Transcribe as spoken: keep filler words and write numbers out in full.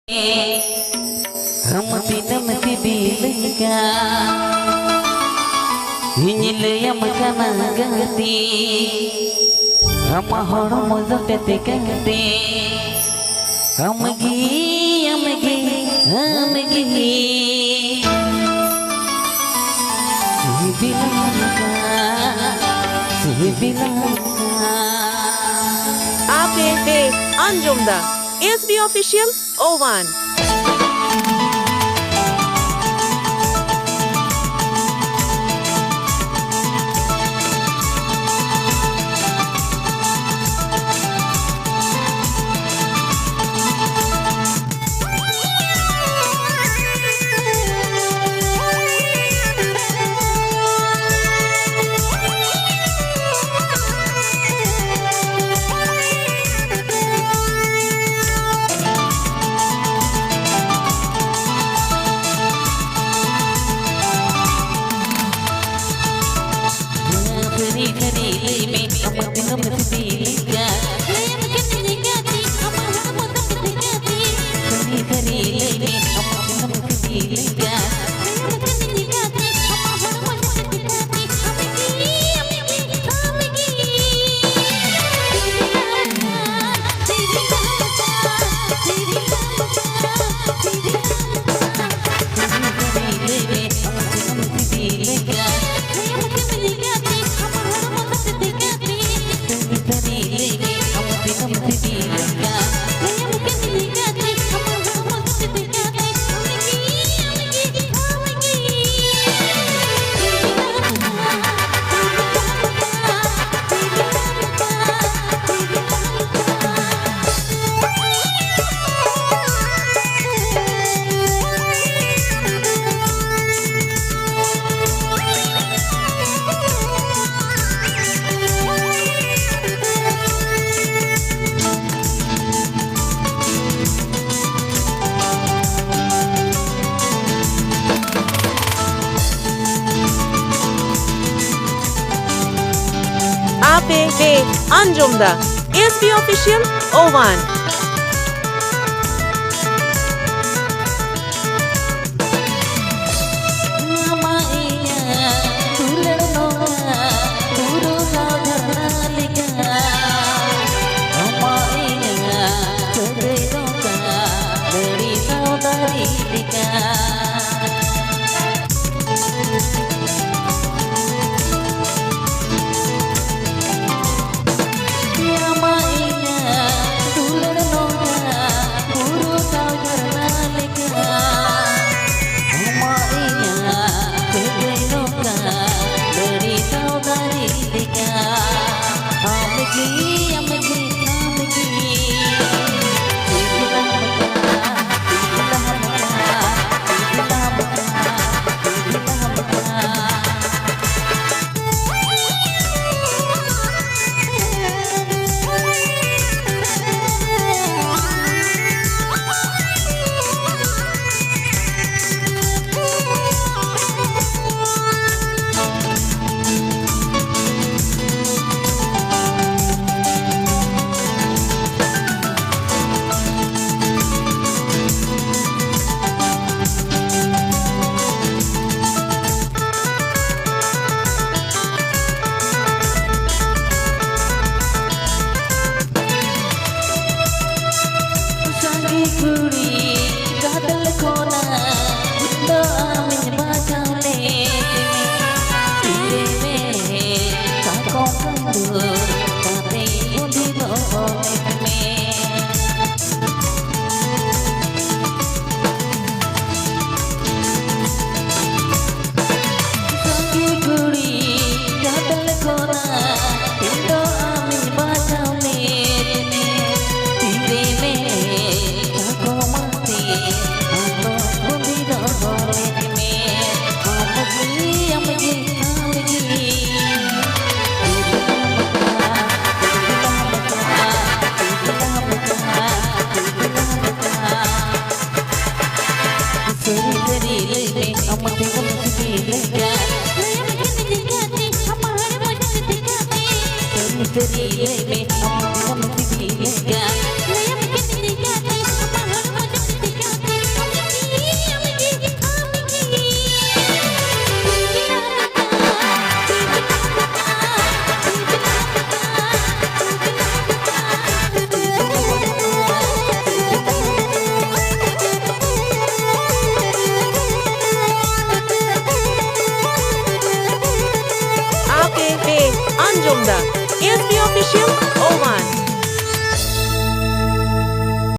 ᱟᱢ ᱛᱤᱱᱟᱹᱢ ᱥᱤᱵᱤᱞᱤᱧ ᱠᱟᱱ, ᱤᱧ ᱞᱟᱹᱭᱟᱢ ᱠᱟᱱᱟ ᱜᱟᱛᱮ, ᱟᱢᱟᱜ ᱦᱚᱲᱢᱚ ᱫᱚ ᱯᱮᱛᱮ ᱠᱟᱛᱮ, ᱟᱢᱜᱮ, ᱟᱢᱜᱮ, ᱟᱢᱜᱮ᱾ ᱥᱤᱵᱤᱞᱟᱢ ᱠᱟᱱ, ᱥᱤᱵᱤᱞᱟᱢ ᱠᱟᱱ᱾ ᱟᱯᱮ ᱯᱮ ᱟᱸᱡᱚᱢ ᱫᱟ S B Official ᱳᱣᱟᱱ᱾ ᱟᱯᱮ ᱯᱮ ᱟᱸᱡᱚᱢ ᱫᱟ S B Official ᱳᱣᱟᱱ᱾ ᱫᱟᱨᱮ ᱞᱮᱠᱟ᱾ ᱟᱢᱟᱜ ᱤᱧᱟᱹᱜ ᱫᱩᱞᱟᱹᱲ ᱱᱚᱝᱠᱟ ᱵᱩᱨᱩ ᱥᱟᱶ ᱡᱷᱟᱨᱱᱟ ᱞᱮᱠᱟ᱾ ᱟᱢᱟᱜ ᱤᱧᱟᱹᱜ ᱥᱟᱹᱜᱟᱹᱭ ᱱᱚᱝᱠᱟ ᱱᱟᱹᱲᱤ ᱥᱟᱶ ᱫᱟᱨᱮ ᱞᱮᱠᱟ᱾ ᱟᱢ ᱜᱮ, ᱟᱢ ᱜᱮ, ᱟᱢ ᱜᱮ᱾ ᱥᱤᱵᱤᱞᱟ ᱢᱚᱪᱟ, ᱥᱤᱵᱤᱞᱟ ᱢᱚᱪᱟ, ᱥᱤᱵᱤᱞᱟ ᱢᱚᱪᱟ, ᱥᱤᱵᱤᱞᱟ ᱢᱚᱪᱟ᱾ ᱥᱟᱸᱜᱮ ᱠᱩᱲᱤ ᱜᱟᱫᱮᱞ ᱠᱷᱚᱱᱟᱜ ᱤᱧ ᱫᱚ ᱟᱢᱤᱧ ᱵᱟᱪᱷᱟᱣ ᱞᱮᱫ ᱢᱮ᱾ ᱛᱤᱨᱮ ᱢᱮ ᱥᱟᱠᱚᱢ ᱠᱟᱹᱢᱫᱩ ᱠᱟᱛᱮ ᱵᱩᱸᱫᱤ ᱫᱚᱦᱚ ᱞᱮᱫ ᱢᱮ᱾ ᱥᱟᱸᱜᱮ ᱠᱩᱲᱤ ᱜᱟᱫᱮᱞ ᱠᱷᱚᱱᱟᱜ ᱤᱧ ᱫᱚ ᱟᱢᱤᱧ ᱵᱟᱪᱷᱟᱣ ᱞᱮᱫ ᱢᱮ᱾ ᱛᱤᱨᱮ ᱢᱮ ᱥᱟᱠᱚᱢ ᱟᱛᱮ ᱟᱢ ᱫᱚ ᱵᱩᱸᱫᱤ ᱫᱚᱦᱚ ᱞᱮᱫ ᱢᱮ᱾ ᱟᱢ ᱜᱮ, ᱟᱢ ᱜᱮ, ᱟᱢ ᱜᱮ᱾ ᱥᱟᱹᱨᱤ ᱥᱟᱹᱨᱤ ᱞᱟᱹᱭ ᱢᱮ, ᱟᱢ ᱛᱮᱜᱮᱢ ᱥᱤᱵᱤᱞ ᱞᱮᱠᱟ᱾ ᱞᱟᱹᱭᱟᱢ ᱠᱟᱹᱱᱟᱹᱧ ᱪᱤᱠᱟᱹᱛᱮ, ᱟᱢᱟᱜ ᱦᱚᱲᱢᱚ ᱡᱩᱫᱤ ᱪᱤᱠᱟᱹᱛᱮ? ᱥᱟᱹᱨᱤ ᱥᱟᱹᱨᱤ ᱞᱟᱹᱭ ᱢᱮ, ᱟᱢ ᱛᱮᱜᱮᱢ ᱥᱤᱵᱤᱞ ᱞᱮᱠᱟ᱾ ᱞᱟᱹᱭᱟᱢ ᱠᱟᱹᱱᱟᱹᱧ ᱪᱤᱠᱟᱹᱛᱮ, ᱟᱢᱟᱜ ᱦᱚᱲᱢᱚ ᱡᱩᱫᱤ ᱪᱤᱠᱟᱹᱛᱮ? ᱟᱢ ᱜᱮ, ᱟᱢ ᱜᱮ, ᱟᱢ ᱜᱮ᱾ ᱟᱸᱡᱚᱢ ᱫᱟ S B Official ᱳᱣᱟᱱ᱾